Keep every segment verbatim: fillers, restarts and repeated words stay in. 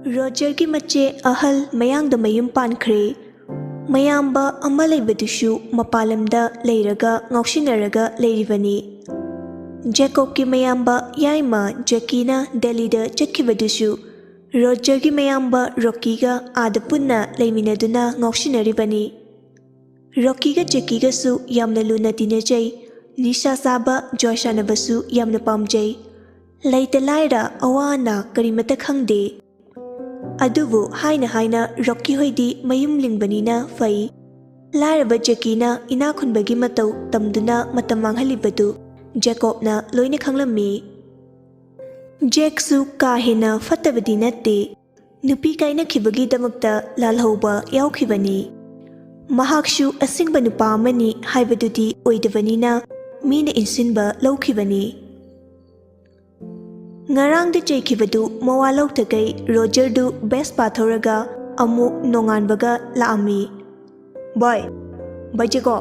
ꯔꯣꯖꯔꯒꯤ ꯃꯆꯦ ꯑꯍꯜ ꯃꯌꯥꯡꯗ ꯃꯌꯨꯝ ꯄꯥꯟꯈ꯭ꯔꯦ꯫ ꯃꯌꯥꯝꯕ ꯑꯃ ꯂꯩꯕꯗꯨꯁꯨ ꯃꯄꯥꯟ ꯂꯝꯗ ꯂꯩꯔꯒ ꯉꯥꯎꯁꯤꯟꯅꯔꯒ ꯂꯩꯔꯤꯕꯅꯤ꯫ ꯖꯦꯀꯣꯕꯀꯤ ꯃꯌꯥꯝꯕ ꯌꯥꯏꯃ ꯖꯦꯀꯤꯅ ꯗꯦꯜꯂꯤꯗ ꯆꯠꯈꯤꯕꯗꯨꯁꯨ ꯔꯣꯖꯔꯒꯤ ꯃꯌꯥꯝꯕ ꯔꯣꯀꯤꯒ ꯑꯥꯗ ꯄꯨꯟꯅ ꯂꯩꯃꯤꯟꯅꯗꯨꯅ ꯉꯥꯎꯁꯤꯟꯅꯔꯤꯕꯅꯤ꯫ ꯔꯣꯀꯤꯒ ꯖꯦꯀꯤꯒꯁꯨ ꯌꯥꯝꯅ ꯂꯨꯅ ꯇꯤꯟꯅꯖꯩ꯫ ꯅꯤꯁꯥ ꯆꯥꯕ, ꯖ꯭ꯋꯥꯔ ꯁꯥꯟꯅꯕꯁꯨ ꯌꯥꯝꯅ ꯄꯥꯝꯖꯩ꯫ ꯂꯩꯇ ꯂꯥꯏꯔ, ꯑꯋꯥ ꯑꯅꯥ ꯀꯔꯤꯃꯠꯇ ꯈꯪꯗꯦ꯫ ꯑꯗꯨꯕꯨ ꯍꯥꯏꯅ ꯍꯥꯏꯅ ꯔꯣꯀꯤ ꯍꯣꯏꯗꯤ ꯃꯌꯨꯝ ꯂꯤꯡꯕꯅꯤꯅ ꯐꯩ꯫ ꯂꯥꯏꯔꯕ ꯖꯦꯀꯤꯅ ꯏꯅꯥꯛ ꯈꯨꯟꯕꯒꯤ ꯃꯇꯧ ꯇꯝꯗꯨꯅ ꯃꯇꯝ ꯃꯥꯡꯍꯜꯂꯤꯕꯗꯨ ꯖꯦꯀꯣꯕꯅ ꯂꯣꯏꯅ ꯈꯪꯂꯝꯃꯤ꯫ ꯖꯦꯛꯁꯨ ꯀꯥ ꯍꯦꯟꯅ ꯐꯠꯇꯕꯗꯤ ꯅꯠꯇꯦ꯫ ꯅꯨꯄꯤ ꯀꯥꯏꯅꯈꯤꯕꯒꯤꯗꯃꯛꯇ ꯂꯥꯜꯍꯧꯕ ꯌꯥꯎꯈꯤꯕꯅꯤ꯫ ꯃꯍꯥꯛꯁꯨ ꯑꯁꯤꯡꯕ ꯅꯨꯄꯥ ꯑꯃꯅꯤ ꯍꯥꯏꯕꯗꯨꯗꯤ ꯑꯣꯏꯗꯕꯅꯤꯅ ꯃꯤꯅ ꯏꯟꯁꯤꯟꯕ ꯂꯧꯈꯤꯕꯅꯤ꯫ ꯉꯔꯥꯡꯗ ꯆꯩꯈꯤꯕꯗꯨ ꯃꯋꯥ ꯂꯧꯊꯈꯩ ꯔꯣꯖꯔꯗꯨ ꯕꯦꯁꯄꯥ ꯊꯧꯔꯒ ꯑꯃꯨꯛ ꯅꯣꯡꯉꯥꯟꯕꯒ ꯂꯥꯛꯑꯝꯃꯤ꯫ "ꯚꯥꯏ, ꯚꯥꯏ ꯖꯦꯀꯣꯕ!"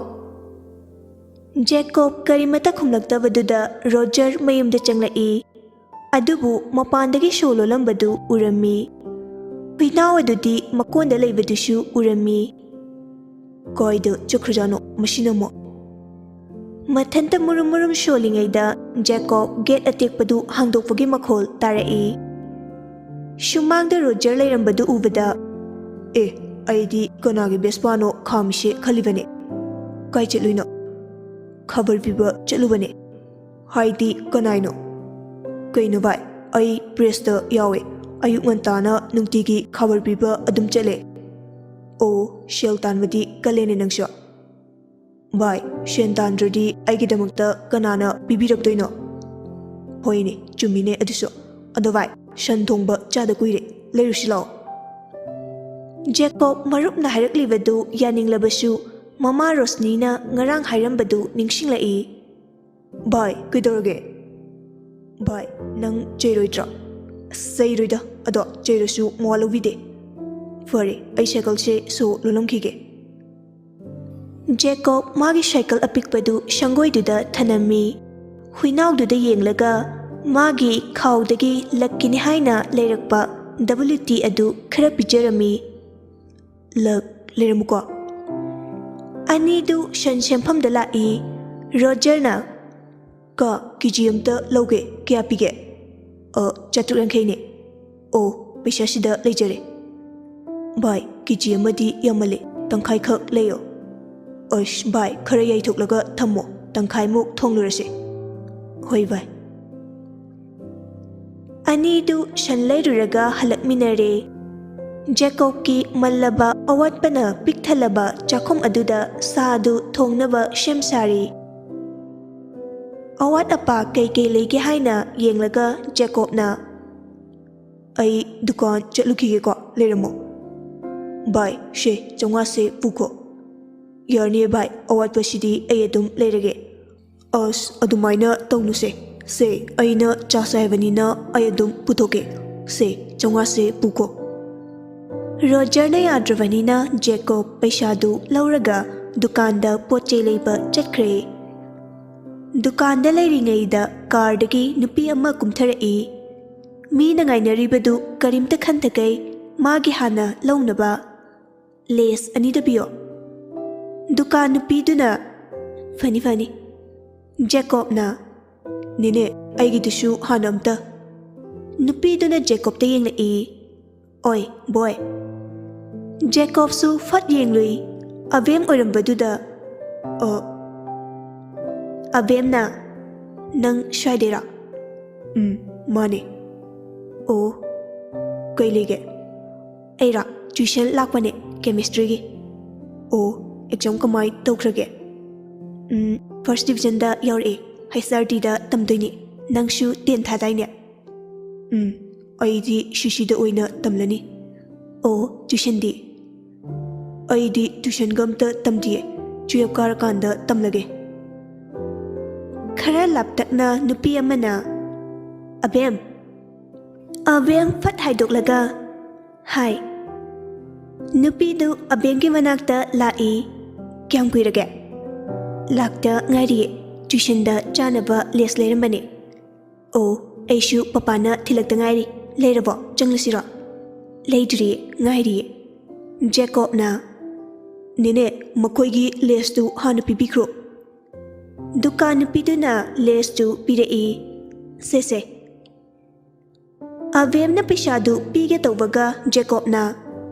ꯖꯦꯀꯣꯕ ꯀꯔꯤꯃꯠꯇ ꯈꯨꯝꯂꯛꯇꯕꯗꯨꯗ ꯔꯣꯖꯔ ꯃꯌꯨꯝꯗ ꯆꯪꯂꯛꯏ꯫ ꯑꯗꯨꯕꯨ ꯃꯄꯥꯟꯗꯒꯤ ꯁꯣ ꯂꯣꯜꯂꯝꯕꯗꯨ ꯎꯔꯝꯃꯤ꯫ ꯍꯨꯏꯅꯥꯎ ꯑꯗꯨꯗꯤ ꯃꯀꯣꯟꯗ ꯂꯩꯕꯗꯨꯁꯨ ꯎꯔꯝꯃꯤ꯫ "ꯀꯥꯏꯗ ꯆꯠꯈ꯭ꯔꯖꯥꯠꯅꯣ ꯃꯁꯤꯅ ꯑꯃꯨꯛ?" ꯃꯊꯟꯇ ꯃꯨꯔꯨꯝ ꯃꯨꯔꯨꯝ ꯁꯣꯜꯂꯤꯉꯩꯗ ꯖꯦꯀꯣꯕ ꯒꯦꯠ ꯑꯇꯦꯛꯄꯗꯨ ꯍꯥꯡꯗꯣꯛꯄꯒꯤ ꯃꯈꯣꯜ ꯇꯥꯔꯛꯏ꯫ ꯁꯨꯃꯥꯡꯗ ꯔꯣꯖꯔ ꯂꯩꯔꯝꯕꯗꯨ ꯎꯕꯗ, "ꯑꯦ, ꯑꯩꯗꯤ ꯀꯅꯥꯒꯤ ꯕꯦꯁꯄꯥꯅꯣ ꯈꯥꯝꯃꯤꯁꯦ ꯈꯜꯂꯤꯕꯅꯦ꯫ ꯀꯥꯏ ꯆꯠꯂꯨꯏꯅꯣ?" "ꯈꯕꯔ ꯄꯤꯕ ꯆꯠꯂꯨꯕꯅꯦ꯫" "ꯍꯥꯏꯗꯤ ꯀꯅꯥꯏꯅꯣ?" "ꯀꯩꯅꯣ ꯚꯥꯏ, ꯑꯩ ꯄ꯭ꯔꯦꯁꯇ ꯌꯥꯎꯋꯦ꯫ ꯑꯌꯨꯛ ꯉꯟꯇꯥꯅ ꯅꯨꯡꯇꯤꯒꯤ ꯈꯕꯔ ꯄꯤꯕ ꯑꯗꯨꯝ ꯆꯠꯂꯦ꯫" "ꯑꯣ, ꯁꯦꯜ ꯇꯥꯟꯕꯗꯤ ꯀꯜꯂꯦꯅꯦ ꯅꯪꯁꯨ꯫" "ꯚꯥꯏ, ꯁꯦꯟ ꯇꯥꯟꯗ꯭ꯔꯗꯤ ꯑꯩꯒꯤꯗꯃꯛꯇ ꯀꯅꯥꯅ ꯄꯤꯕꯤꯔꯛꯇꯣꯏꯅꯣ?" "ꯍꯣꯏꯅꯦ, ꯆꯨꯝꯃꯤꯅꯦ ꯑꯗꯨꯁꯨ꯫ ꯑꯗꯣ ꯚꯥꯏ, ꯁꯟ ꯊꯣꯡꯕ ꯆꯥꯗ ꯀꯨꯏꯔꯦ, ꯂꯩꯔꯨꯁꯤ ꯂꯥꯛꯑꯣ꯫" ꯖꯦꯀꯣꯕ ꯃꯔꯨꯞꯅ ꯍꯥꯏꯔꯛꯂꯤꯕꯗꯨ ꯌꯥꯅꯤꯡꯂꯕꯁꯨ, ꯃꯃꯥ ꯔꯣꯁꯅꯤꯅ ꯉꯔꯥꯡ ꯍꯥꯏꯔꯝꯕꯗꯨ ꯅꯤꯡꯁꯤꯡꯂꯛꯏ꯫ "ꯚꯥꯏ, ꯀꯩꯗꯧꯔꯒꯦ?" "ꯚꯥꯏ, ꯅꯪ ꯆꯩꯔꯣꯏꯗ꯭ꯔꯣ?" "ꯑꯁ, ꯆꯩꯔꯣꯏꯗ, ꯑꯗꯣ ꯆꯩꯔꯁꯨ ꯃꯋꯥ ꯂꯧꯕꯤꯗꯦ꯫" "ꯐꯔꯦ, ꯑꯩ ꯁꯥꯏꯀꯜꯁꯦ ꯁꯣ ꯂꯣꯜꯂꯝꯈꯤꯒꯦ꯫" ꯖꯦꯀꯣꯕ ꯃꯥꯒꯤ ꯁꯥꯏꯀꯜ ꯑꯄꯤꯛꯄꯗꯨ ꯁꯪꯒꯣꯏꯗꯨꯗ ꯊꯅꯝꯃꯤ꯫ ꯍꯨꯏꯅꯥꯎꯗꯨꯗ ꯌꯦꯡꯂꯒ ꯃꯥꯒꯤ ꯈꯥꯎꯗꯒꯤ ꯂꯛꯀꯤꯅꯤ ꯍꯥꯏꯅ ꯂꯩꯔꯛꯄ ꯗꯕ꯭ꯂꯤꯎ ꯇꯤ ꯑꯗꯨ ꯈꯔ ꯄꯤꯖꯔꯝꯃꯤ꯫ ꯂꯛ ꯂꯩꯔꯝꯃꯨꯀꯣ꯫ ꯑꯅꯤꯗꯨ ꯁꯟ ꯁꯦꯝꯐꯝꯗ ꯂꯥꯛꯏ꯫ ꯔꯣꯖꯔꯅ, "ꯀꯣ, ꯀꯦ ꯖꯤ ꯑꯝꯇ ꯂꯧꯒꯦ, ꯀꯌꯥ ꯄꯤꯒꯦ?" "ꯑ, ꯆꯥꯇ꯭ꯔꯨꯛ ꯌꯥꯡꯈꯩꯅꯦ꯫" "ꯑꯣ, ꯄꯩꯁꯥꯁꯤꯗ ꯂꯩꯖꯔꯦ꯫" "ꯚꯥꯏ, ꯀꯦ ꯖꯤ ꯑꯃꯗꯤ ꯌꯥꯝꯃꯜꯂꯦ, ꯇꯪꯈꯥꯏꯈꯛ ꯂꯩꯌꯣ꯫" "ꯑꯁ ꯚꯥꯏ, ꯈꯔ ꯌꯥꯏꯊꯣꯛꯂꯒ ꯊꯝꯃꯣ, ꯇꯪꯈꯥꯏꯃꯨꯛ ꯊꯣꯡꯂꯨꯔꯁꯦ꯫" "ꯍꯣꯏ ꯚꯥꯏ꯫" ꯑꯅꯤꯗꯨ ꯁꯟ ꯂꯩꯔꯨꯔꯒ ꯍꯜꯂꯛꯃꯤꯟꯅꯔꯦ꯫ ꯖꯦꯀꯣꯕꯀꯤ ꯃꯜꯂꯕ ꯑꯋꯥꯠꯄꯅ ꯄꯤꯛ ꯊꯜꯂꯕ ꯆꯥꯛꯈꯨꯝ ꯑꯗꯨꯗ ꯁꯥꯗꯨ ꯊꯣꯡꯅꯕ ꯁꯦꯝ ꯁꯥꯔꯤ꯫ ꯑꯋꯥꯠ ꯑꯄꯥ ꯀꯩ ꯀꯩ ꯂꯩꯒꯦ ꯍꯥꯏꯅ ꯌꯦꯡꯂꯒ ꯖꯦꯀꯣꯕꯅ, "ꯑꯩ ꯗꯨꯀꯥꯟ ꯆꯠꯂꯨꯈꯤꯒꯦꯀꯣ, ꯂꯩꯔꯝꯃꯣ꯫" "ꯚꯥꯏ, ꯁꯦ, ꯆꯥꯝꯃꯉꯥꯁꯦ ꯄꯨꯈꯣ꯫" "ꯌꯥꯔꯅꯤꯌꯦ ꯚꯥꯏ, ꯑꯋꯥꯠꯄꯁꯤꯗꯤ ꯑꯩ ꯑꯗꯨꯝ ꯂꯩꯔꯒꯦ꯫" "ꯑꯁ, ꯑꯗꯨꯃꯥꯏꯅ ꯇꯧꯅꯨꯁꯦ꯫ ꯁꯦ, ꯑꯩꯅ ꯆꯥꯁꯦ ꯍꯥꯏꯕꯅꯤꯅ ꯑꯩ ꯑꯗꯨꯝ ꯄꯨꯊꯣꯛꯀꯦ꯫ ꯁꯦ, ꯆꯥꯝꯃꯉꯥꯁꯦ ꯄꯨꯈꯣ꯫" ꯔꯣꯖꯔꯅ ꯌꯥꯗ꯭ꯔꯕꯅꯤꯅ ꯖꯦꯀꯣꯕ ꯄꯩꯁꯥꯗꯨ ꯂꯧꯔꯒ ꯗꯨꯀꯥꯟꯗ ꯄꯣꯠ ꯆꯩ ꯂꯩꯕ ꯆꯠꯈ꯭ꯔꯦ꯫ ꯗꯨꯀꯥꯟꯗ ꯂꯩꯔꯤꯉꯩꯗ ꯀꯥꯔꯗꯒꯤ ꯅꯨꯄꯤ ꯑꯃ ꯀꯨꯝꯊꯔꯛꯏ꯫ ꯃꯤꯅ ꯉꯥꯏꯅꯔꯤꯕꯗꯨ ꯀꯔꯤꯝꯇ ꯈꯟꯊꯈꯩ ꯃꯥꯒꯤ ꯍꯥꯟꯅ ꯂꯧꯅꯕ "ꯂꯦꯁ ꯑꯅꯤꯗ ꯄꯤꯌꯣ꯫" ꯗꯨꯀꯥꯟ ꯅꯨꯄꯤꯗꯨꯅ, "ꯐꯅꯤ, ꯐꯅꯤ꯫" ꯖꯦꯀꯣꯕꯅ, "ꯅꯦꯅꯦ, ꯑꯩꯒꯤꯗꯨꯁꯨ ꯍꯥꯟꯅ ꯑꯝꯇ꯫" ꯅꯨꯄꯤꯗꯨꯅ ꯖꯦꯀꯣꯕꯇ ꯌꯦꯡꯂꯛꯏ꯫ "ꯑꯣꯏ, ꯕꯣꯏ꯫" ꯖꯦꯀꯣꯕꯁꯨ ꯐꯠ ꯌꯦꯡꯂꯨꯏ꯫ ꯑꯕꯦꯝ ꯑꯣꯏꯔꯝꯕꯗꯨꯗ, "ꯑ, ꯑꯕꯦꯝꯅ, ꯅꯪ ꯁ꯭ꯋꯥꯏꯗꯩꯔꯥ?" "ꯎꯝ, ꯃꯥꯅꯦ꯫" "ꯑꯣ, ꯀꯩ ꯂꯩꯒꯦ?" "ꯑꯩꯔꯣ? ꯇ꯭ꯌꯨꯁꯟ ꯂꯥꯛꯄꯅꯦ, ꯀꯦꯃꯤꯁꯇ꯭ꯔꯤꯒꯤ꯫" "ꯑꯣ, ꯑꯦꯛꯖꯥꯝ ꯀꯃꯥꯏ ꯇꯧꯈ꯭ꯔꯒꯦ?" "ꯎꯝ, ꯐꯥꯔꯁ ꯗꯤꯕꯤꯖꯟꯗ ꯌꯥꯎꯔꯛꯑꯦ, ꯍꯩꯁ ꯑꯥꯔ ꯗꯤꯗ ꯇꯝꯗꯣꯏꯅꯦ꯫ ꯅꯪꯁꯨ ꯇꯦꯟ ꯊꯥꯗꯥꯏꯅꯦ?" "ꯎꯝ, ꯑꯩꯗꯤ ꯁꯤ ꯁꯤꯗ ꯑꯣꯏꯅ ꯇꯝꯂꯅꯤ꯫" "ꯑꯣ, ꯇ꯭ꯌꯨꯁꯟꯗꯤ?" "ꯑꯩꯗꯤ ꯇ꯭ꯌꯨꯁꯟꯒ ꯑꯝꯇ ꯇꯝꯗꯤꯌꯦ, ꯇꯨꯌꯦꯜꯞ ꯀꯥꯔꯀꯥꯟꯗ ꯇꯝꯂꯒꯦ꯫" ꯈꯔ ꯂꯥꯞꯇꯛꯅ ꯅꯨꯄꯤ ꯑꯃꯅ, "ꯑꯕꯦꯝ!" ꯑꯕꯦꯝ ꯐꯠ ꯍꯥꯏꯗꯣꯛꯂꯒ, "ꯍꯥꯏ꯫" ꯅꯨꯄꯤꯗꯨ ꯑꯕꯦꯝꯒꯤ ꯃꯅꯥꯛꯇ ꯂꯥꯛꯏ꯫ "ꯀꯌꯥꯝ ꯀꯨꯏꯔꯒꯦ?" "ꯂꯥꯛꯇ ꯉꯥꯏꯔꯤꯌꯦ, ꯇ꯭ꯌꯨꯁꯟꯗ ꯆꯥꯅꯕ ꯂꯦꯁ ꯂꯩꯔꯝꯕꯅꯦ꯫" "ꯑꯣ, ꯑꯩꯁꯨ ꯄꯄꯥꯅ ꯊꯤꯜꯂꯛꯇ ꯉꯥꯏꯔꯤ, ꯂꯩꯔꯕꯣ? ꯆꯪꯂꯁꯤꯔꯣ? ꯂꯩꯗ꯭ꯔꯤꯌꯦ, ꯉꯥꯏꯔꯤꯌꯦ꯫ ꯖꯦꯀꯣꯕꯅ, "ꯅꯦꯅꯦ, ꯃꯈꯣꯏꯒꯤ ꯂꯦꯁꯇꯨ ꯍꯥꯟꯅ ꯄꯤꯕꯤꯈ꯭ꯔꯣ꯫" ꯗꯨꯀꯥꯟ ꯅꯨꯄꯤꯗꯨꯅ ꯂꯦꯁꯇꯨ ꯄꯤꯔꯛꯏ꯫ "ꯁꯦ, ꯁꯦ꯫" ꯑꯕꯦꯝꯅ ꯄꯩꯁꯥꯗꯨ ꯄꯤꯒꯦ ꯇꯧꯕꯒ ꯖꯦꯀꯣꯕꯅ,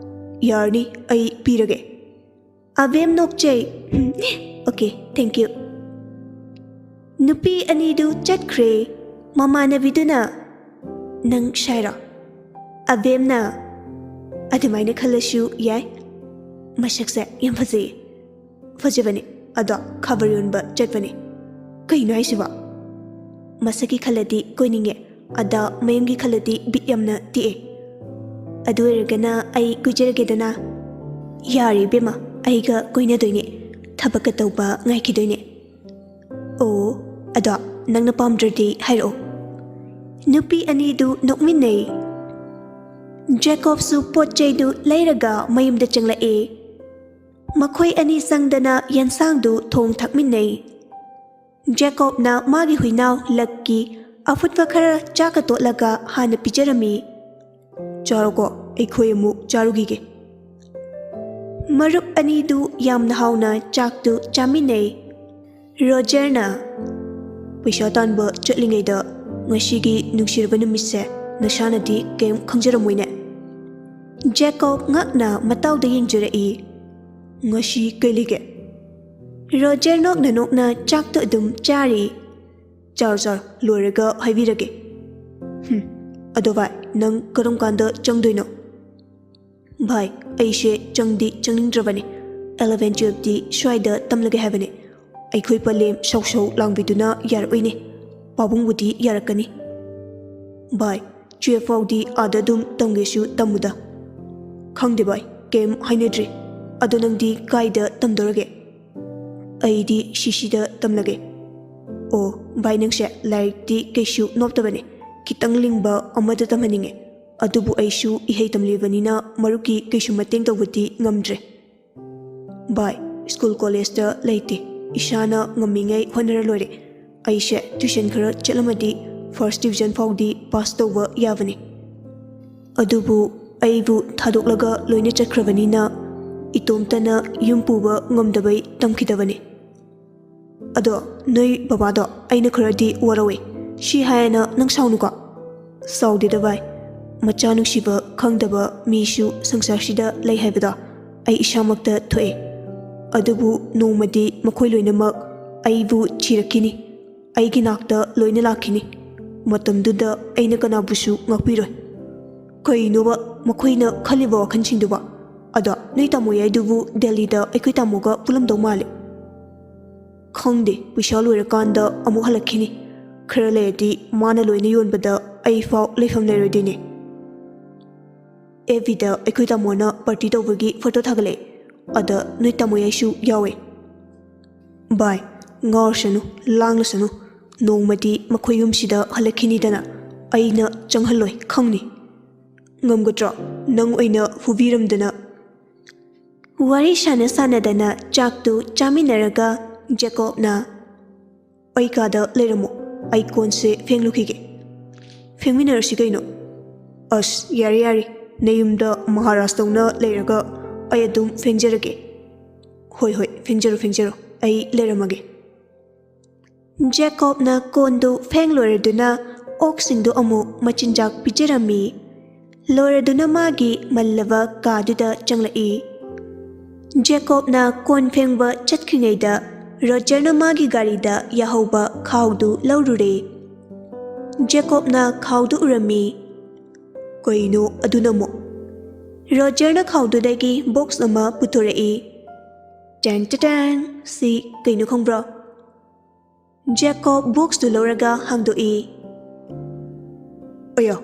"ꯌꯥꯔꯅꯤ, ꯑꯩ ꯄꯤꯔꯒꯦ꯫" ꯑꯕꯦꯝ ꯅꯣꯛꯆꯩ꯫ "Okay, thank you꯫" ꯅꯨꯄꯤ ꯑꯅꯤꯗꯨ ꯆꯠꯈ꯭ꯔꯦ꯫ ꯃꯃꯥꯟꯅꯕꯤꯗꯨꯅ, "ꯅꯪ ꯁꯥꯏꯔꯣ?" ꯑꯕꯦꯝꯅ, "ꯑꯗꯨꯃꯥꯏꯅ ꯈꯜꯂꯁꯨ ꯌꯥꯏ꯫ ꯃꯁꯛꯁꯦ ꯌꯥꯝ ꯐꯖꯩꯌꯦ꯫" "ꯐꯖꯕꯅꯦ, ꯑꯗꯣ ꯈꯕꯔ ꯌꯣꯟꯕ ꯆꯠꯄꯅꯦ꯫" "ꯀꯩꯅꯣ ꯍꯥꯏꯁꯤꯕꯣ?" "ꯃꯁꯛꯀꯤ ꯈꯜꯂꯗꯤ ꯀꯣꯏꯅꯤꯡꯉꯦ, ꯑꯗ ꯃꯌꯨꯝꯒꯤ ꯈꯜꯂꯗꯤ ꯕꯤꯠ ꯌꯥꯝꯅ ꯇꯦꯛꯑꯦ꯫ ꯑꯗꯨ ꯑꯣꯏꯔꯒꯅ ꯑꯩ ꯀꯣꯏꯖꯔꯒꯦꯗꯅ꯫" "ꯌꯥꯔꯦ ꯏꯕꯦꯝꯃ, ꯑꯩꯒ ꯀꯣꯏꯅꯗꯣꯏꯅꯦ, ꯊꯕꯛꯀ ꯇꯧꯕ ꯉꯥꯏꯈꯤꯗꯣꯏꯅꯦ꯫" "ꯑꯣ, ꯑꯗꯣ ꯅꯪꯅ ꯄꯥꯝꯗ꯭ꯔꯗꯤ ꯍꯥꯏꯔꯛꯑꯣ꯫" ꯅꯨꯄꯤ ꯑꯅꯤꯗꯨ ꯅꯣꯛꯃꯤꯟꯅꯩ꯫ ꯖꯦꯀꯣꯕꯁꯨ ꯄꯣꯠ ꯆꯩꯗꯨ ꯂꯩꯔꯒ ꯃꯌꯨꯝꯗ ꯆꯪꯂꯛꯑꯦ꯫ ꯃꯈꯣꯏ ꯑꯅꯤ ꯆꯪꯗꯅ ꯌꯦꯟꯁꯥꯡꯗꯨ ꯊꯣꯡ ꯊꯥꯛꯃꯤꯟꯅꯩ꯫ ꯖꯦꯀꯣꯕꯅ ꯃꯥꯒꯤ ꯍꯨꯏꯅꯥꯎ ꯂꯛꯀꯤ ꯑꯐꯨꯠꯄ ꯈꯔ ꯆꯥꯛꯀ ꯇꯣꯠꯂꯒ ꯍꯥꯟꯅ ꯄꯤꯖꯔꯝꯃꯤ꯫ "ꯆꯥꯔꯣꯀꯣ, ꯑꯩꯈꯣꯏ ꯑꯃꯨꯛ ꯆꯥꯔꯨꯈꯤꯒꯦ꯫" ꯃꯔꯨꯞ ꯑꯅꯤꯗꯨ ꯌꯥꯝꯅ ꯍꯥꯎꯅ ꯆꯥꯛꯇꯨ ꯆꯥꯃꯤꯟꯅꯩ꯫ ꯔꯣꯖꯔꯅ, "ꯄꯩꯁꯥ ꯇꯥꯟꯕ ꯆꯠꯂꯤꯉꯩꯗ ꯉꯁꯤꯒꯤ ꯅꯨꯡꯁꯤꯔꯕ ꯅꯨꯃꯤꯠꯁꯦ ꯅꯁꯥꯅꯗꯤ ꯀꯩꯝ ꯈꯪꯖꯔꯝꯃꯣꯏꯅꯦ꯫" ꯖꯦꯀꯣꯕ ꯉꯛꯅ ꯃꯇꯥꯎꯗ ꯌꯦꯡꯖꯔꯛꯏ꯫ "ꯉꯁꯤ ꯀꯩ ꯂꯩꯒꯦ?" ꯔꯣꯖꯔ ꯅꯣꯛꯅ ꯅꯣꯛꯅ ꯆꯥꯛꯇꯨ ꯑꯗꯨꯝ ꯆꯥꯔꯤ꯫ "ꯆꯥꯔꯣ, ꯆꯥꯔꯣ, ꯂꯣꯏꯔꯒ ꯍꯥꯏꯕꯤꯔꯒꯦ꯫" "ꯍꯨꯝ, ꯑꯗꯣ ꯚꯥꯏ, ꯅꯪ ꯀꯔꯝ ꯀꯥꯟꯗ ꯆꯪꯗꯣꯏꯅꯣ?" "ꯚꯥꯏ, ꯑꯩꯁꯦ ꯆꯪꯗꯤ ꯆꯪꯅꯤꯡꯗ꯭ꯔꯕꯅꯦ꯫ ꯑꯦꯂꯚꯦꯟ ꯇꯨꯌꯦꯜꯐꯇꯤ ꯁ꯭ꯋꯥꯏꯗ ꯇꯝꯂꯒꯦ ꯍꯥꯏꯕꯅꯦ꯫ ꯑꯩꯈꯣꯏ ꯄꯂꯦꯝ ꯁꯧ ꯁꯧ ꯂꯥꯡꯕꯤꯗꯨꯅ ꯌꯥꯔꯛꯑꯣꯏꯅꯦ꯫ ꯄꯥꯕꯨꯡꯕꯨꯗꯤ ꯌꯥꯔꯛꯀꯅꯤ꯫" "ꯚꯥꯏ, ꯇꯨꯌꯦꯜꯐ ꯐꯥꯎꯗꯤ ꯑꯥꯗ ꯑꯗꯨꯝ ꯇꯝꯒꯦꯁꯨ ꯇꯝꯃꯨꯗ꯫" "ꯈꯪꯗꯦ ꯚꯥꯏ, ꯀꯩꯝ ꯍꯥꯏꯅꯗ꯭ꯔꯤ꯫ ꯑꯗꯣ ꯅꯪꯗꯤ ꯀꯥꯏꯗ ꯇꯝꯗꯧꯔꯒꯦ?" "ꯑꯩꯗꯤ ꯁꯤ ꯁꯤꯗ ꯇꯝꯂꯒꯦ꯫" "ꯑꯣ, ꯚꯥꯏ, ꯅꯪꯁꯦ ꯂꯥꯏꯔꯤꯛꯇꯤ ꯀꯩꯁꯨ ꯅꯣꯞꯇꯕꯅꯦ꯫ ꯈꯤꯇꯪ ꯂꯤꯡꯕ ꯑꯃꯗ ꯇꯝꯍꯟꯅꯤꯡꯉꯦ꯫ ꯑꯗꯨꯕꯨ ꯑꯩꯁꯨ ꯏꯍꯩ ꯇꯝꯂꯤꯕꯅꯤꯅ ꯃꯔꯨꯞꯀꯤ ꯀꯩꯁꯨ ꯃꯇꯦꯡ ꯇꯧꯕꯗꯤ ꯉꯝꯗ꯭ꯔꯦ꯫" "ꯚꯥꯏ, ꯁ꯭ꯀꯨꯜ ꯀꯣꯂꯦꯖꯇ ꯂꯩꯇꯦ꯫ ꯏꯁꯥꯅ ꯉꯝꯃꯤꯉꯩ ꯍꯣꯠꯅꯔ ꯂꯣꯏꯔꯦ꯫ ꯑꯩꯁꯦ ꯇ꯭ꯌꯨꯁꯟ ꯈꯔ ꯆꯠꯂꯝꯃꯗꯤ ꯐꯥꯔꯁ ꯗꯤꯕꯤꯖꯟ ꯐꯥꯎꯗꯤ ꯄꯥꯁ ꯇꯧꯕ ꯌꯥꯕꯅꯤ꯫ ꯑꯗꯨꯕꯨ ꯑꯩꯕꯨ ꯊꯥꯗꯣꯛꯂꯒ ꯂꯣꯏꯅ ꯆꯠꯈ꯭ꯔꯕꯅꯤꯅ ꯏꯇꯣꯝꯇꯅ ꯌꯨꯝ ꯄꯨꯕ ꯉꯝꯗꯕꯩ ꯇꯝꯈꯤꯗꯕꯅꯤ꯫ ꯑꯗꯣ ꯅꯣꯏ ꯕꯕꯥꯗꯣ ꯑꯩꯅ ꯈꯔꯗꯤ ꯋꯥꯔꯧꯋꯦ꯫ ꯁꯤ ꯍꯥꯏꯌꯦꯅ ꯅꯪ ꯁꯥꯎꯅꯨꯀꯣ꯫ ꯁꯥꯎꯗꯦꯗ ꯚꯥꯏ, ꯃꯆꯥ ꯅꯨꯡꯁꯤꯕ ꯈꯪꯗꯕ ꯃꯤꯁꯨ ꯁꯪꯁꯥꯔꯁꯤꯗ ꯂꯩ ꯍꯥꯏꯕꯗꯣ ꯑꯩ ꯏꯁꯥꯃꯛꯇ ꯊꯣꯛꯑꯦ꯫ ꯑꯗꯨꯕꯨ ꯅꯣꯡꯃꯗꯤ ꯃꯈꯣꯏ ꯂꯣꯏꯅꯃꯛ ꯑꯩꯕꯨ ꯊꯤꯔꯛꯈꯤꯅꯤ, ꯑꯩꯒꯤ ꯅꯥꯛꯇ ꯂꯣꯏꯅ ꯂꯥꯛꯈꯤꯅꯤ꯫ ꯃꯇꯝꯗꯨꯗ ꯑꯩꯅ ꯀꯅꯥꯕꯨꯁꯨ ꯉꯥꯛꯄꯤꯔꯣꯏ꯫ ꯀꯩꯅꯣꯕ ꯃꯈꯣꯏꯅ ꯈꯜꯂꯤꯕ ꯋꯥꯈꯜꯁꯤꯡꯗꯨꯕꯣ? ꯑꯗꯣ ꯅꯣꯏ ꯇꯥꯃꯣ ꯌꯥꯏꯗꯨꯕꯨ ꯗꯦꯜꯂꯤꯗ ꯑꯩꯈꯣꯏ ꯇꯥꯃꯣꯒ ꯄꯨꯜꯂꯝꯗꯧ ꯃꯥꯜꯂꯦ꯫ ꯈꯪꯗꯦ, ꯄꯩꯁꯥ ꯂꯣꯏꯔꯀꯥꯟꯗ ꯑꯃꯨꯛ ꯍꯜꯂꯛꯈꯤꯅꯤ꯫ ꯈꯔ ꯂꯩꯔꯗꯤ ꯃꯥꯅ ꯂꯣꯏꯅ ꯌꯣꯟꯕꯗ ꯑꯩ ꯐꯥꯎ ꯂꯩꯐꯝ ꯂꯩꯔꯣꯏꯗꯣꯏꯅꯦ꯫ ꯑꯦꯐ ꯕꯤꯗ ꯑꯩꯈꯣꯏ ꯇꯥꯃꯣꯅ ꯄꯥꯔꯇꯤ ꯇꯧꯕꯒꯤ ꯐꯣꯇꯣ ꯊꯥꯒꯠꯂꯛꯑꯦ꯫ ꯑꯗ ꯅꯣꯏ ꯇꯥꯃꯣ ꯌꯥꯏꯁꯨ ꯌꯥꯎꯋꯦ꯫ ꯚꯥꯏ, ꯉꯥꯎꯔꯁꯅꯨ, ꯂꯥꯡꯂꯁꯅꯨ꯫ ꯅꯣꯡꯃꯗꯤ ꯃꯈꯣꯏ ꯌꯨꯝꯁꯤꯗ ꯍꯜꯂꯛꯈꯤꯅꯤꯗꯅ꯫ ꯑꯩꯅ ꯆꯪꯍꯜꯂꯣꯏ, ꯈꯪꯅꯤ꯫ ꯉꯝꯒꯗ꯭ꯔꯣ? ꯅꯪ ꯑꯣꯏꯅ ꯐꯨꯕꯤꯔꯝꯗꯅ꯫ ꯋꯥꯔꯤ ꯁꯥꯟꯅ ꯁꯥꯟꯅꯗꯅ ꯆꯥꯛꯇꯨ ꯆꯥꯃꯤꯟꯅꯔꯒ ꯖꯦꯀꯣꯕꯅ, "ꯑꯩ ꯀꯥꯗ ꯂꯩꯔꯝꯃꯣ, ꯑꯩ ꯀꯣꯟꯁꯦ ꯐꯦꯡꯂꯨꯈꯤꯒꯦ꯫" "ꯐꯦꯡꯃꯤꯟꯅꯔꯁꯤ ꯀꯩꯅꯣ?" "ꯑꯁ, ꯌꯥꯔꯦ ꯌꯥꯔꯦ, ꯅꯌꯨꯝꯗ ꯃꯍꯥꯔꯥꯖꯇꯧꯅ ꯂꯩꯔꯒ ꯑꯩ ꯑꯗꯨꯝ ꯐꯦꯡꯖꯔꯒꯦ꯫" "ꯍꯣꯏ ꯍꯣꯏ, ꯐꯦꯡꯖꯔꯣ ꯐꯦꯡꯖꯔꯣ, ꯑꯩ ꯂꯩꯔꯝꯃꯒꯦ꯫" ꯖꯦꯀꯣꯕꯅ ꯀꯣꯟꯗꯨ ꯐꯦꯡꯂꯣꯏꯔꯗꯨꯅ ꯑꯣꯛꯁꯤꯡꯗꯨ ꯑꯃꯨꯛ ꯃꯆꯤꯟꯖꯥꯛ ꯄꯤꯖꯔꯝꯃꯤ꯫ ꯂꯣꯏꯔꯗꯨꯅ ꯃꯥꯒꯤ ꯃꯜꯂꯕ ꯀꯥꯗꯨꯗ ꯆꯪꯂꯛꯏ꯫ ꯖꯦꯀꯣꯕꯅ ꯀꯣꯟ ꯐꯦꯡꯕ ꯆꯠꯈ꯭ꯔꯤꯉꯩꯗ ꯔꯣꯖꯔꯅ ꯃꯥꯒꯤ ꯒꯥꯔꯤꯗ ꯌꯥꯍꯧꯕ ꯈꯥꯎꯗꯨ ꯂꯧꯔꯨꯔꯦ꯫ ꯖꯦꯀꯣꯕꯅ ꯈꯥꯎꯗꯨ ꯎꯔꯝꯃꯤ꯫ "ꯀꯩꯅꯣ ꯑꯗꯨꯅ ꯑꯃꯨꯛ?" ꯔꯣꯖꯔꯅ ꯈꯥꯎꯗꯨꯗꯒꯤ ꯕꯣꯛꯁ ꯑꯃ ꯄꯨꯊꯣꯔꯛꯏ꯫ "ꯇꯦꯡ ꯇꯦꯡ, ꯁꯤ ꯀꯩꯅꯣ ꯈꯪꯕ꯭ꯔꯣ?" ꯖꯦꯀꯣꯕ ꯕꯣꯛꯁꯇꯨ ꯂꯧꯔꯒ ꯍꯥꯡꯗꯣꯛꯏ꯫ "ꯑꯌꯥ,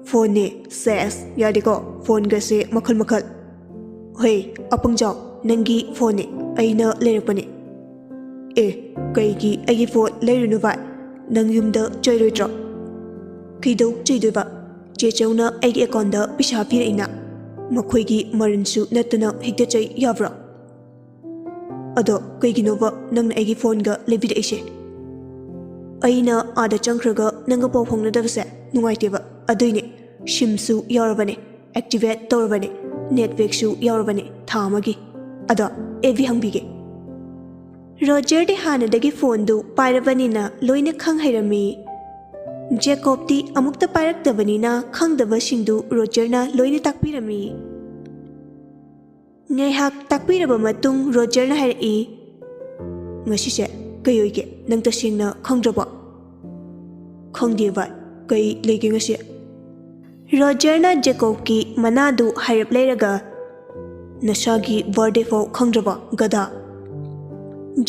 ꯐꯣꯟꯅꯦ, ꯁꯦꯁ, ꯌꯥꯗꯦꯀꯣ, ꯐꯣꯟꯒꯁꯦ ꯃꯈꯜ ꯃꯈꯜ꯫ ꯍꯣꯏ, ꯑꯄꯪꯖꯥꯎ, ꯅꯪꯒꯤ ꯐꯣꯟꯅꯦ, ꯑꯩꯅ ꯂꯩꯔꯛꯄꯅꯦ꯫" "ꯑꯦ, ꯀꯩꯒꯤ ꯑꯩꯒꯤ ꯐꯣꯟ ꯂꯩꯔꯨꯅꯨ ꯚꯥꯏ? ꯅꯪ ꯌꯨꯝꯗ ꯆꯩꯔꯣꯏꯗ꯭ꯔꯣ?" "ꯀꯩꯗꯧ ꯆꯩꯗꯣꯏꯕ? ꯆꯦ ꯆꯧꯅ ꯑꯩꯒꯤ ꯑꯦꯀꯥꯎꯟꯗ ꯄꯩꯁꯥ ꯄꯤꯔꯛꯏꯅ, ꯃꯈꯣꯏꯒꯤ ꯃꯔꯟꯁꯨ ꯅꯠꯇꯅ ꯍꯦꯛꯇ ꯆꯩ ꯌꯥꯕ꯭ꯔꯣ?" "ꯑꯗꯣ ꯀꯩꯒꯤꯅꯣꯕ ꯅꯪꯅ ꯑꯩꯒꯤ ꯐꯣꯟꯒ ꯂꯩꯕꯤꯔꯛꯏꯁꯦ?" "ꯑꯩꯅ ꯑꯥꯗ ꯆꯪꯈ꯭ꯔꯒ ꯅꯪꯒ ꯄꯥꯎ ꯐꯥꯎꯅꯗꯕꯁꯦ ꯅꯨꯡꯉꯥꯏꯇꯦꯕ, ꯑꯗꯨꯏꯅꯦ꯫ ꯁꯤꯝꯁꯨ ꯌꯥꯎꯔꯕꯅꯦ, ꯑꯦꯛꯇꯤꯚꯦꯠ ꯇꯧꯔꯕꯅꯦ, ꯅꯦꯠꯄꯦꯛꯁꯨ ꯌꯥꯎꯔꯕꯅꯦ ꯊꯥ ꯑꯃꯒꯤ꯫ ꯑꯗꯣ ꯑꯦꯚꯤ ꯍꯪꯕꯤꯒꯦ꯫ ꯔꯣꯖꯔꯗꯤ ꯍꯥꯟꯅꯗꯒꯤ ꯐꯣꯟꯗꯨ ꯄꯥꯏꯔꯕꯅꯤꯅ ꯂꯣꯏꯅ ꯈꯪ ꯍꯩꯔꯝꯃꯤ꯫ ꯖꯦꯀꯣꯕꯇꯤ ꯑꯃꯨꯛꯇ ꯄꯥꯏꯔꯛꯇꯕꯅꯤꯅ ꯈꯪꯗꯕꯁꯤꯡꯗꯨ ꯔꯣꯖꯔꯅ ꯂꯣꯏꯅ ꯇꯥꯛꯄꯤꯔꯝꯃꯤ꯫ ꯉꯥꯏꯍꯥꯛ ꯇꯥꯛꯄꯤꯔꯕ ꯃꯇꯨꯡ ꯔꯣꯖꯔꯅ ꯍꯥꯏꯔꯛꯏ, "ꯉꯁꯤꯁꯦ ꯀꯩ ꯑꯣꯏꯒꯦ? ꯅꯪ ꯇꯁꯦꯡꯅ ꯈꯪꯗ꯭ꯔꯕꯣ?" "ꯈꯪꯗꯦ ꯚꯥꯏ, ꯀꯩ ꯂꯩꯒꯦ ꯉꯁꯤ?" ꯔꯣꯖꯔꯅ ꯖꯦꯀꯣꯕꯀꯤ ꯃꯅꯥꯗꯨ ꯍꯥꯏꯔꯞ ꯂꯩꯔꯒ, "ꯅꯁꯥꯒꯤ ꯕꯥꯔꯗꯦ ꯐꯥꯎ ꯈꯪꯗ꯭ꯔꯕ, ꯒꯙꯥ?"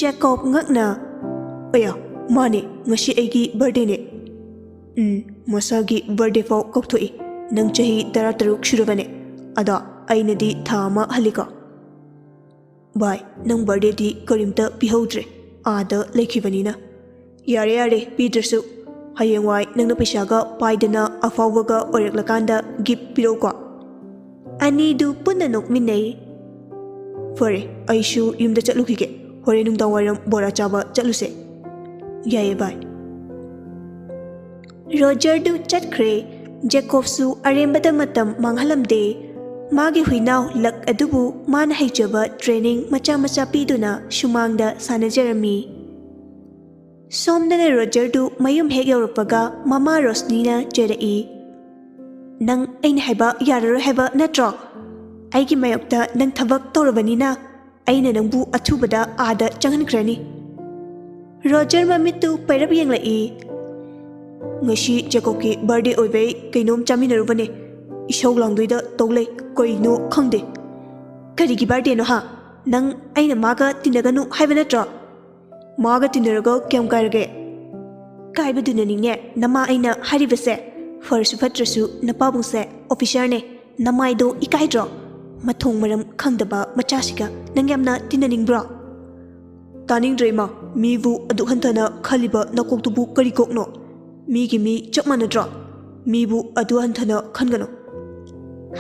ꯖꯦꯀꯣꯕ ꯉꯛꯅ, "ꯑꯌꯥ, ꯃꯥꯅꯦ, ꯉꯁꯤ ꯑꯩꯒꯤ ꯕꯥꯔꯗꯦꯅꯦ꯫" "ꯎꯝ, ꯃꯁꯥꯒꯤ ꯕꯥꯔꯗꯦ ꯐꯥꯎ ꯀꯥꯎꯊꯣꯛꯏ꯫ ꯅꯪ ꯆꯍꯤ ꯇꯔꯥꯇꯔꯨꯛ ꯁꯨꯔꯕꯅꯦ, ꯑꯗꯣ ꯑꯩꯅꯗꯤ ꯊꯥ ꯑꯃ ꯍꯜꯂꯤꯀꯣ꯫" "ꯚꯥꯏ, ꯅꯪ ꯕꯥꯔꯗꯦꯗꯤ ꯀꯔꯤꯝꯇ ꯄꯤꯍꯧꯗ꯭ꯔꯦ, ꯑꯥꯗ ꯂꯩꯈꯤꯕꯅꯤꯅ꯫" "ꯌꯥꯔꯦ, ꯌꯥꯔꯦ, ꯄꯤꯗ꯭ꯔꯁꯨ꯫ ꯍꯌꯦꯡꯋꯥꯏ ꯅꯪꯅ ꯄꯩꯁꯥꯒ ꯄꯥꯏꯗꯅ ꯑꯐꯥꯎꯕꯒ ꯑꯣꯏꯔꯛꯂꯀꯥꯟꯗ ꯒꯤꯐ ꯄꯤꯔꯧꯀꯣ꯫" ꯑꯅꯤꯗꯨ ꯄꯨꯟꯅ ꯅꯣꯛꯃꯤꯟꯅꯩ꯫ "ꯐꯔꯦ, ꯑꯩꯁꯨ ꯌꯨꯝꯗ ꯆꯠꯂꯨꯈꯤꯒꯦ꯫ ꯍꯣꯔꯦꯟ ꯅꯨꯡꯗꯥꯡꯋꯥꯏꯔꯝ ꯕꯣꯔꯥ ꯆꯥꯕ ꯆꯠꯂꯨꯁꯦ꯫" "ꯌꯥꯏꯌꯦ ꯚꯥꯏ꯫" ꯔꯣꯖꯔꯗꯨ ꯆꯠꯈ꯭ꯔꯦ꯫ ꯖꯦꯀꯣꯕꯁꯨ ꯑꯔꯦꯝꯕꯗ ꯃꯇꯝ ꯃꯥꯡꯍꯜꯂꯝꯗꯦ꯫ ꯃꯥꯒꯤ ꯍꯨꯏꯅꯥꯎ ꯂꯛ ꯑꯗꯨꯕꯨ ꯃꯥꯅ ꯍꯩꯖꯕ ꯇ꯭ꯔꯦꯅꯤꯡ ꯃꯆꯥ ꯃꯆꯥ ꯄꯤꯗꯨꯅ ꯁꯨꯃꯥꯡꯗ ꯁꯥꯟꯅꯖꯔꯝꯃꯤ꯫ ꯁꯣꯝꯗꯅ ꯔꯣꯖꯔꯗꯨ ꯃꯌꯨꯝ ꯍꯦꯛ ꯌꯧꯔꯛꯄꯒ ꯃꯃꯥ ꯔꯣꯁꯅꯤꯅ ꯆꯩꯔꯛꯏ, "ꯅꯪ ꯑꯩꯅ ꯍꯥꯏꯕ ꯌꯥꯔꯔꯣꯏ ꯍꯥꯏꯕ ꯅꯠꯇ꯭ꯔꯣ? ꯑꯩꯒꯤ ꯃꯥꯌꯣꯛꯇ ꯅꯪ ꯊꯕꯛ ꯇꯧꯔꯕꯅꯤꯅ ꯑꯩꯅ ꯅꯪꯕꯨ ꯑꯊꯨꯕꯗ ꯑꯥꯗ ꯆꯪꯍꯟꯈ꯭ꯔꯅꯤ꯫" ꯔꯣꯖꯔ ꯃꯃꯤꯠꯇꯨ ꯄꯩꯔꯞ ꯌꯦꯡꯂꯛꯏ꯫ "ꯉꯁꯤ ꯖꯦꯀꯣꯕꯀꯤ ꯕꯥꯔꯗꯦ ꯑꯣꯏꯕꯩ ꯀꯩꯅꯣꯝ ꯆꯥꯃꯤꯟꯅꯔꯨꯕꯅꯦ꯫ ꯏꯁꯧ ꯂꯥꯡꯗꯣꯏꯗ ꯇꯧ ꯂꯩ, ꯀꯩꯅꯣ ꯈꯪꯗꯦ꯫" "ꯀꯔꯤꯒꯤ ꯕꯥꯔꯗꯦꯅꯣ ꯍꯥ? ꯅꯪ ꯑꯩꯅ ꯃꯥꯒ ꯇꯤꯟꯅꯒꯅꯨ ꯍꯥꯏꯕ ꯅꯠꯇ꯭ꯔꯣ?" "ꯃꯥꯒ ꯇꯤꯟꯅꯔꯒ ꯀꯌꯥꯝ ꯀꯥꯏꯔꯒꯦ?" "ꯀꯥꯏꯕꯗꯨꯅꯅꯤꯅꯦ ꯅꯃꯥ ꯑꯩꯅ ꯍꯥꯏꯔꯤꯕꯁꯦ꯫ ꯐꯔꯁꯨ ꯐꯠꯇ꯭ꯔꯁꯨ ꯅꯄꯥꯕꯨꯡꯁꯦ ꯑꯣꯐꯤꯁꯥꯔꯅꯦ꯫ ꯅꯃꯥꯏꯗꯣ ꯏꯀꯥꯏꯗ꯭ꯔꯣ? ꯃꯊꯣꯡ ꯃꯔꯝ ꯈꯪꯗꯕ ꯃꯆꯥꯁꯤꯒ ꯅꯪ ꯌꯥꯝꯅ ꯇꯤꯟꯅꯅꯤꯡꯕ꯭ꯔꯣ?" "ꯇꯥꯅꯤꯡꯗ꯭ꯔꯦ ꯏꯃꯥ, ꯃꯤꯕꯨ ꯑꯗꯨꯛ ꯍꯟꯊꯅ ꯈꯜꯂꯤꯕ ꯅꯀꯣꯛꯇꯨꯕꯨ ꯀꯔꯤ ꯀꯣꯛꯅꯣ? ꯃꯤꯒꯤ ꯃꯤ ꯆꯞ ꯃꯥꯟꯅꯗ꯭ꯔꯣ? ꯃꯤꯕꯨ ꯑꯗꯨ ꯍꯟꯊꯅ ꯈꯟꯒꯅꯨ꯫"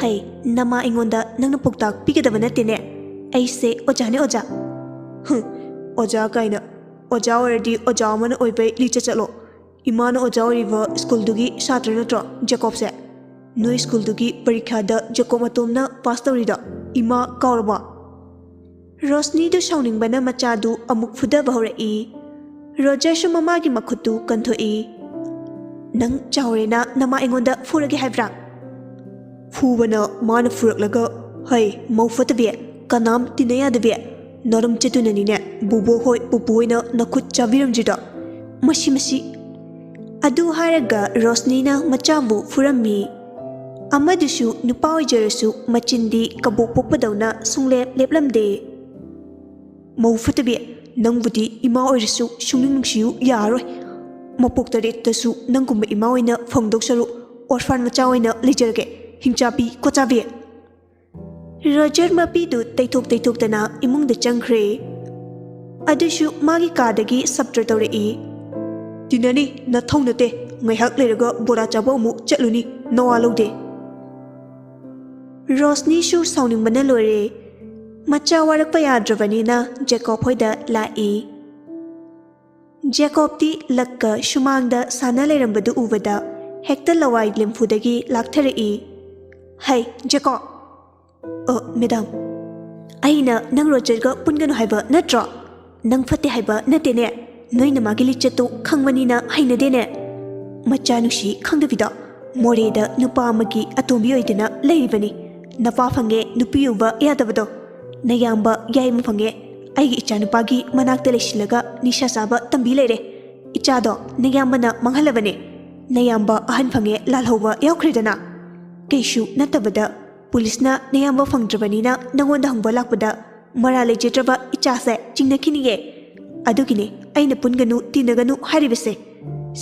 "ꯍꯩ, ꯅꯃꯥ ꯑꯩꯉꯣꯟꯗ ꯅꯪꯅ ꯄꯥꯎꯇꯥꯛ ꯄꯤꯒꯗꯕ ꯅꯠꯇꯦꯅꯦ꯫ ꯑꯩꯁꯦ ꯑꯣꯖꯥꯅꯦ ꯑꯣꯖꯥ꯫" "ꯍꯨꯝ, ꯑꯣꯖꯥ ꯀꯥꯏꯅ꯫ ꯑꯣꯖꯥ ꯑꯣꯏꯔꯗꯤ ꯑꯣꯖꯥ ꯑꯃꯅ ꯑꯣꯏꯕꯩ ꯂꯤꯆꯠ ꯆꯠꯂꯣ꯫ ꯏꯃꯥꯅ ꯑꯣꯖꯥ ꯑꯣꯏꯔꯤꯕ ꯁ꯭ꯀꯨꯜꯗꯨꯒꯤ ꯁꯥꯇ꯭ꯔ ꯅꯠꯇ꯭ꯔꯣ ꯖꯦꯀꯣꯕꯁꯦ?" ꯅꯣꯏ ꯁ꯭ꯀꯨꯜꯗꯨꯒꯤ ꯄꯔꯤꯈ꯭ꯌꯥꯗ ꯖꯦꯀꯣꯕ ꯃꯇꯣꯝꯅ ꯄꯥꯁ ꯇꯧꯔꯤꯗꯣ ꯏꯃꯥ ꯀꯥꯎꯔꯕꯣ? ꯔꯣꯁꯅꯤꯗꯨ ꯁꯥꯎꯅꯤꯡꯕꯅ ꯃꯆꯥꯗꯨ ꯑꯃꯨꯛ ꯐꯨꯗꯕ ꯍꯧꯔꯛꯏ꯫ ꯔꯣꯖꯔꯁꯨ ꯃꯃꯥꯒꯤ ꯃꯈꯨꯠꯇꯨ ꯀꯟꯊꯣꯛꯏ꯫ "ꯅꯪ ꯆꯥꯎꯔꯦꯅ ꯅꯃꯥ ꯑꯩꯉꯣꯟꯗ ꯐꯨꯔꯒꯦ ꯍꯥꯏꯕ꯭ꯔꯥ?" ꯐꯨꯕꯅ ꯃꯥꯅ ꯐꯨꯔꯛꯂꯒ, "ꯍꯩ, ꯃꯧ ꯐꯠꯇꯕꯤ, ꯀꯅꯥꯝ ꯇꯤꯟꯅ ꯌꯥꯗꯕꯤ, ꯅꯔꯝ ꯆꯠꯇꯨꯅꯅꯤꯅꯦ ꯕꯨꯕꯣꯛ ꯍꯣꯏ ꯄꯨꯄꯨ ꯍꯣꯏꯅ ꯅꯈꯨꯠ ꯆꯥꯕꯤꯔꯝꯗ꯭ꯔꯤꯗꯣ꯫ ꯃꯁꯤ, ꯃꯁꯤ!" ꯑꯗꯨ ꯍꯥꯏꯔꯒ ꯔꯣꯁꯅꯤꯅ ꯃꯆꯥꯕꯨ ꯐꯨꯔꯝꯃꯤ꯫ ꯑꯃꯗꯨꯁꯨ ꯅꯨꯄꯥ ꯑꯣꯏꯖꯔꯁꯨ ꯃꯆꯤꯟꯗꯤ ꯀꯕꯣꯛ ꯄꯣꯛꯄꯗꯧꯅ ꯁꯨꯡꯂꯦꯞ ꯂꯦꯞꯂꯝꯗꯦ꯫ "ꯃꯧ ꯐꯠꯇꯕꯤ, ꯅꯪꯕꯨꯗꯤ ꯏꯃꯥ ꯑꯣꯏꯔꯁꯨ ꯁꯨꯡꯅꯨꯡ ꯅꯨꯡꯁꯤꯌꯨ ꯌꯥꯔꯔꯣꯏ꯫ ꯃꯄꯣꯛ ꯇꯔꯦꯠꯇꯁꯨ ꯅꯪꯒꯨꯝꯕ ꯏꯃꯥ ꯑꯣꯏꯅ ꯐꯪꯗꯧ ꯁꯔꯨꯛ ꯑꯣꯔꯐꯥꯟ ꯃꯆꯥ ꯑꯣꯏꯅ ꯂꯩꯖꯔꯒꯦ, ꯍꯤꯡꯆꯥꯕꯤ ꯀꯣꯆꯥꯕꯤ!" ꯔꯣꯖꯔ ꯃꯄꯤꯗꯨ ꯇꯩꯊꯣꯛ ꯇꯩꯊꯣꯛꯇꯅ ꯏꯃꯨꯡꯗ ꯆꯪꯈ꯭ꯔꯦ꯫ ꯑꯗꯨꯁꯨ ꯃꯥꯒꯤ ꯀꯥꯗꯒꯤ ꯁꯞꯇ꯭ꯔ ꯇꯧꯔꯛꯏ꯫ "ꯇꯤꯟꯅꯅꯤ, ꯅꯊꯧ ꯅꯠꯇꯦ꯫ ꯉꯥꯏꯍꯥꯛ ꯂꯩꯔꯒ ꯕꯣꯔꯥ ꯆꯥꯕ ꯑꯃꯨꯛ ꯆꯠꯂꯨꯅꯤ, ꯅꯋꯥ ꯂꯧꯗꯦ!" ꯔꯣꯁꯅꯤꯁꯨ ꯁꯥꯎꯅꯤꯡꯕꯅ ꯂꯣꯏꯔꯦ꯫ ꯃꯆꯥ ꯋꯥꯔꯛꯄ ꯌꯥꯗ꯭ꯔꯕꯅꯤꯅ ꯖꯦꯀꯣꯕ ꯍꯣꯏꯗ ꯂꯥꯛꯏ꯫ ꯖꯦꯀꯣꯕꯇꯤ ꯂꯛꯀ ꯁꯨꯃꯥꯡꯗ ꯁꯥꯟꯅ ꯂꯩꯔꯝꯕꯗꯨ ꯎꯕꯗ ꯍꯦꯛꯇ ꯂꯋꯥꯏ ꯂꯦꯝꯐꯨꯗꯒꯤ ꯂꯥꯛꯊꯔꯛꯏ꯫ "ꯍꯩ, ꯖꯦꯀꯣꯕ!" "ꯑ, ꯃꯦꯗꯥꯝ, ꯑꯩꯅ ꯅꯪ ꯔꯣꯖꯔꯒ ꯄꯨꯟꯒꯅꯨ ꯍꯥꯏꯕ ꯅꯠꯇ꯭ꯔꯣ? ꯅꯪ ꯐꯠꯇꯦ ꯍꯥꯏꯕ ꯅꯠꯇꯦꯅꯦ꯫ ꯅꯣꯏ ꯅꯃꯥꯒꯤ ꯂꯤꯆꯠꯇꯨ ꯈꯪꯕꯅꯤꯅ ꯍꯩꯅꯗꯦꯅꯦ꯫ ꯃꯆꯥ ꯅꯨꯡꯁꯤ ꯈꯪꯗꯕꯤꯗ ꯃꯣꯔꯦꯗ ꯅꯨꯄꯥ ꯑꯃꯒꯤ ꯑꯇꯣꯝꯕꯤ ꯑꯣꯏꯗꯅ ꯂꯩꯔꯤꯕꯅꯤ꯫ ꯅꯄꯥ ꯐꯪꯉꯦ, ꯅꯨꯄꯤ ꯎꯕ ꯌꯥꯗꯕꯗꯣ꯫ ꯅꯌꯥꯝꯕ ꯌꯥꯏꯃ ꯐꯪꯉꯦ, ꯑꯩꯒꯤ ꯏꯆꯥꯅꯨꯄꯥꯒꯤ ꯃꯅꯥꯛꯇ ꯂꯩꯁꯤꯜꯂꯒ ꯅꯤꯁꯥ ꯆꯥꯕ ꯇꯝꯕꯤ ꯂꯩꯔꯦ꯫ ꯏꯆꯥꯗꯣ ꯅꯌꯥꯝꯕꯅ ꯃꯥꯡꯍꯜꯂꯕꯅꯦ꯫ ꯅꯌꯥꯝꯕ ꯑꯍꯟ ꯐꯪꯉꯦ, ꯂꯥꯜꯍꯧꯕ ꯌꯥꯎꯈ꯭ꯔꯦꯗꯅ꯫ ꯀꯩꯁꯨ ꯅꯠꯇꯕꯗ ꯄꯨꯂꯤꯁꯅ ꯅꯌꯥꯝꯕ ꯐꯪꯗ꯭ꯔꯕꯅꯤꯅ ꯅꯉꯣꯟꯗ ꯍꯪꯕ ꯂꯥꯛꯄꯗ ꯃꯔꯥꯜ ꯂꯩꯖꯗ꯭ꯔꯕ ꯏꯆꯥꯁꯦ ꯆꯤꯡꯅꯈꯤꯅꯤꯌꯦ꯫ ꯑꯗꯨꯒꯤꯅꯦ ꯑꯩꯅ ꯄꯨꯟꯒꯅꯨ, ꯇꯤꯟꯅꯒꯅꯨ ꯍꯥꯏꯔꯤꯕꯁꯦ꯫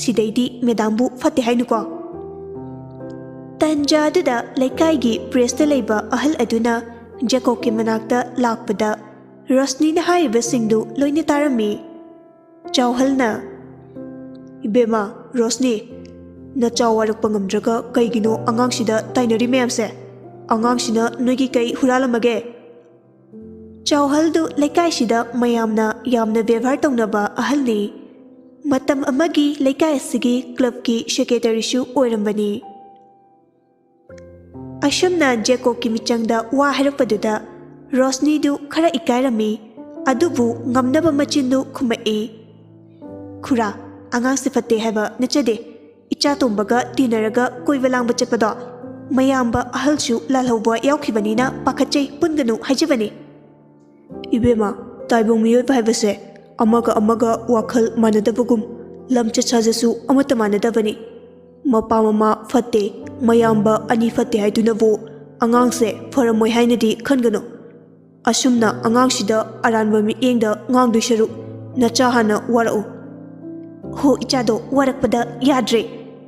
ꯁꯤꯗꯩꯗꯤ ꯃꯦꯗꯥꯝꯕꯨ ꯐꯠꯇꯦ ꯍꯥꯏꯅꯨꯀꯣ꯫" ꯇꯟꯖꯥ ꯑꯗꯨꯗ ꯂꯩꯀꯥꯏꯒꯤ ꯄ꯭ꯔꯦꯁꯇ ꯂꯩꯕ ꯑꯍꯜ ꯑꯗꯨꯅ ꯖꯦꯀꯣꯕꯀꯤ ꯃꯅꯥꯛꯇ ꯂꯥꯛꯄꯗ ꯔꯣꯁꯅꯤꯅ ꯍꯥꯏꯔꯤꯕꯁꯤꯡꯗꯨ ꯂꯣꯏꯅ ꯇꯥꯔꯝꯃꯤ꯫ ꯆꯥꯎꯍꯜꯅ, "ꯏꯕꯦꯝꯃ, ꯔꯣꯁꯅꯤ, ꯅꯆꯥ ꯋꯥꯔꯛꯄ ꯉꯝꯗ꯭ꯔꯒ ꯀꯩꯒꯤꯅꯣ ꯑꯉꯥꯡꯁꯤꯗ ꯇꯥꯏꯅꯔꯤ ꯃꯌꯥꯝꯁꯦ? ꯑꯉꯥꯡꯁꯤꯅ ꯅꯣꯏꯒꯤ ꯀꯩ ꯍꯨꯔꯥꯜꯂꯝꯃꯒꯦ?" ꯆꯥꯎꯍꯜꯗꯨ ꯂꯩꯀꯥꯏꯁꯤꯗ ꯃꯌꯥꯝꯅ ꯌꯥꯝꯅ ꯕꯦꯕꯥꯔ ꯇꯧꯅꯕ ꯑꯍꯜꯅꯤ꯫ ꯃꯇꯝ ꯑꯃꯒꯤ ꯂꯩꯀꯥꯏ ꯑꯁꯤꯒꯤ ꯀ꯭ꯂꯕꯀꯤ ꯁꯦꯀ꯭ꯔꯦꯇꯔꯤꯁꯨ ꯑꯣꯏꯔꯝꯕꯅꯤ꯫ ꯑꯁꯨꯝꯅ ꯖꯦꯀꯣꯕꯀꯤ ꯃꯤꯆꯪꯗ ꯋꯥ ꯍꯥꯏꯔꯛꯄꯗꯨꯗ ꯔꯣꯁꯅꯤꯗꯨ ꯈꯔ ꯏꯀꯥꯏꯔꯝꯃꯤ꯫ ꯑꯗꯨꯕꯨ ꯉꯝꯅꯕ ꯃꯆꯤꯟꯗꯨ ꯈꯨꯝꯃꯛꯏ, "ꯈꯨꯔꯥ, ꯑꯉꯥꯡꯁꯦ ꯐꯠꯇꯦ ꯍꯥꯏꯕ ꯅꯠꯆꯗꯦ꯫ ꯏꯆꯥ ꯇꯣꯝꯕꯒ ꯇꯤꯟꯅꯔꯒ ꯀꯣꯏꯕ ꯂꯥꯡꯕ ꯆꯠꯄꯗꯣ ꯃꯌꯥꯝꯕ ꯑꯍꯜꯁꯨ ꯂꯥꯜꯍꯧꯕ ꯌꯥꯎꯈꯤꯕꯅꯤꯅ ꯄꯥꯈꯠꯆꯩ, ꯄꯨꯟꯒꯅꯨ ꯍꯥꯏꯖꯕꯅꯤ꯫" "ꯏꯕꯦꯝꯃ, ꯇꯥꯏꯕꯪ ꯃꯤꯑꯣꯏꯕ ꯍꯥꯏꯕꯁꯦ ꯑꯃꯒ ꯑꯃꯒ ꯋꯥꯈꯜ ꯃꯥꯟꯅꯗꯕꯒꯨꯝ ꯂꯝꯆꯠ ꯁꯥꯖꯠꯁꯨ ꯑꯃꯠꯇ ꯃꯥꯟꯅꯗꯕꯅꯤ꯫ ꯃꯄꯥ ꯃꯃꯥ ꯐꯠꯇꯦ, ꯃꯌꯥꯝꯕ ꯑꯅꯤ ꯐꯠꯇꯦ ꯍꯥꯏꯗꯨꯅꯕꯨ ꯑꯉꯥꯡꯁꯦ ꯐꯔꯝꯃꯣꯏ ꯍꯥꯏꯅꯗꯤ ꯈꯟꯒꯅꯨ꯫ ꯑꯁꯨꯝꯅ ꯑꯉꯥꯡꯁꯤꯗ ꯑꯔꯥꯟꯕ ꯃꯤꯠꯌꯦꯡꯗ ꯉꯥꯡꯗꯣꯏ ꯁꯔꯨꯛ ꯅꯆꯥ ꯍꯥꯟꯅ ꯋꯥꯔꯛꯎ꯫" "ꯍꯣ ꯏꯆꯥꯗꯣ, ꯋꯥꯔꯛꯄꯗ ꯌꯥꯗ꯭ꯔꯦ꯫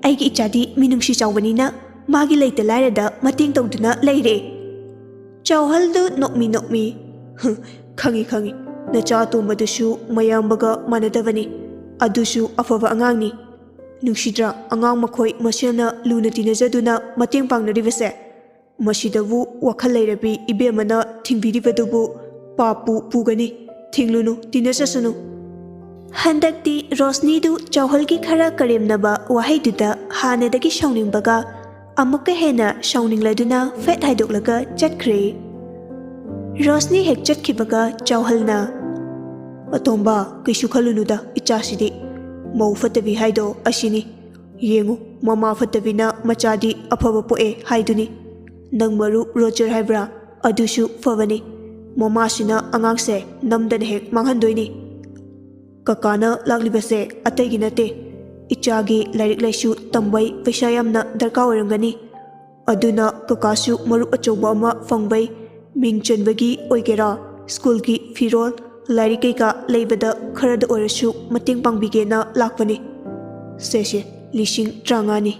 ꯑꯩꯒꯤ ꯏꯆꯥꯗꯤ ꯃꯤꯅꯨꯡꯁꯤ ꯆꯥꯎꯕꯅꯤꯅ ꯃꯥꯒꯤ ꯂꯩꯇ ꯂꯥꯏꯔꯗ ꯃꯇꯦꯡ ꯇꯧꯗꯨꯅ ꯂꯩꯔꯦ꯫" ꯆꯥꯎꯍꯜꯗꯨ ꯅꯣꯛꯃꯤ ꯅꯣꯛꯃꯤ, "ꯍꯨꯝ, ꯈꯪꯉꯤ ꯈꯪꯉꯤ, ꯅꯆꯥ ꯑꯇꯣꯝꯕꯗꯨꯁꯨ ꯃꯌꯥꯝꯕꯒ ꯃꯥꯟꯅꯗꯕꯅꯤ꯫ ꯑꯗꯨꯁꯨ ꯑꯐꯕ ꯑꯉꯥꯡꯅꯤ꯫ ꯅꯨꯡꯁꯤꯗ꯭ꯔꯥ ꯑꯉꯥꯡ ꯃꯈꯣꯏ ꯃꯁꯦꯜꯅ ꯂꯨꯅ ꯇꯤꯟꯅꯖꯗꯨꯅ ꯃꯇꯦꯡ ꯄꯥꯡꯅꯔꯤꯕꯁꯦ? ꯃꯁꯤꯗꯕꯨ ꯋꯥꯈꯜ ꯂꯩꯔꯕꯤ ꯏꯕꯦꯝꯃꯅ ꯊꯤꯡꯕꯤꯔꯤꯕꯗꯨꯕꯨ ꯄꯥꯞꯄꯨ ꯄꯨꯒꯅꯤ꯫ ꯊꯤꯡꯂꯨꯅꯨ, ꯇꯤꯟꯅꯖꯁꯅꯨ꯫" ꯍꯟꯗꯛꯇꯤ ꯔꯣꯁꯅꯤꯗꯨ ꯆꯥꯎꯍꯜꯒꯤ ꯈꯔ ꯀꯔꯦꯝꯅꯕ ꯋꯥꯍꯩꯗꯨꯗ ꯍꯥꯟꯅꯗꯒꯤ ꯁꯥꯎꯅꯤꯡꯕꯒ ꯑꯃꯨꯛꯀ ꯍꯦꯟꯅ ꯁꯥꯎꯅꯤꯡꯂꯗꯨꯅ ꯐꯦꯠ ꯍꯥꯏꯗꯣꯛꯂꯒ ꯆꯠꯈ꯭ꯔꯦ꯫ ꯔꯣꯁꯅꯤ ꯍꯦꯛ ꯆꯠꯈꯤꯕꯒ ꯆꯥꯎꯍꯜꯅ, "ꯑꯇꯣꯝꯕ, ꯀꯩꯁꯨ ꯈꯜꯂꯨꯅꯨꯗ, ꯏꯆꯥꯁꯤꯗꯤ ꯃꯧ ꯐꯠꯇꯕꯤ ꯍꯥꯏꯗꯣ ꯑꯁꯤꯅꯤ꯫ ꯌꯦꯡꯉꯨ, ꯃꯃꯥ ꯐꯠꯇꯕꯤꯅ ꯃꯆꯥꯗꯤ ꯑꯐꯕ ꯄꯣꯛꯑꯦ ꯍꯥꯏꯗꯨꯅꯤ꯫ ꯅꯪ ꯃꯔꯨꯞ ꯔꯣꯖꯔ ꯍꯥꯏꯕ꯭ꯔꯥ? ꯑꯗꯨꯁꯨ ꯐꯕꯅꯤ꯫ ꯃꯃꯥꯁꯤꯅ ꯑꯉꯥꯡꯁꯦ ꯅꯝꯗꯅ ꯍꯦꯛ ꯃꯥꯡꯍꯟꯗꯣꯏꯅꯤ꯫ ꯀꯀꯥꯅ ꯂꯥꯛꯂꯤꯕꯁꯦ ꯑꯇꯩꯒꯤ ꯅꯠꯇꯦ꯫ ꯏꯆꯥꯒꯤ ꯂꯥꯏꯔꯤꯛ ꯂꯥꯏꯁꯨ ꯇꯝꯕꯩ ꯄꯩꯁꯥ ꯌꯥꯝꯅ ꯗꯔꯀꯥꯔ ꯑꯣꯏꯔꯝꯒꯅꯤ꯫ ꯑꯗꯨꯅ ꯀꯀꯥꯁꯨ ꯃꯔꯨꯞ ꯑꯆꯧꯕ ꯑꯃ ꯐꯪꯕꯩ ꯃꯤꯡ ꯆꯟꯕꯒꯤ ꯑꯣꯏꯒꯦꯔꯥ, ꯁ꯭ꯀꯨꯜꯒꯤ ꯐꯤꯔꯣꯜ, ꯂꯥꯏꯔꯤꯛ ꯀꯩꯀꯥ ꯂꯩꯕꯗ ꯈꯔꯗ ꯑꯣꯏꯔꯁꯨ ꯃꯇꯦꯡ ꯄꯥꯡꯕꯤꯒꯦꯅ ꯂꯥꯛꯄꯅꯤ꯫ ꯁꯦ, ꯁꯦ, ꯂꯤꯁꯤꯡ ꯇꯔꯥꯃꯉꯥꯅꯤ꯫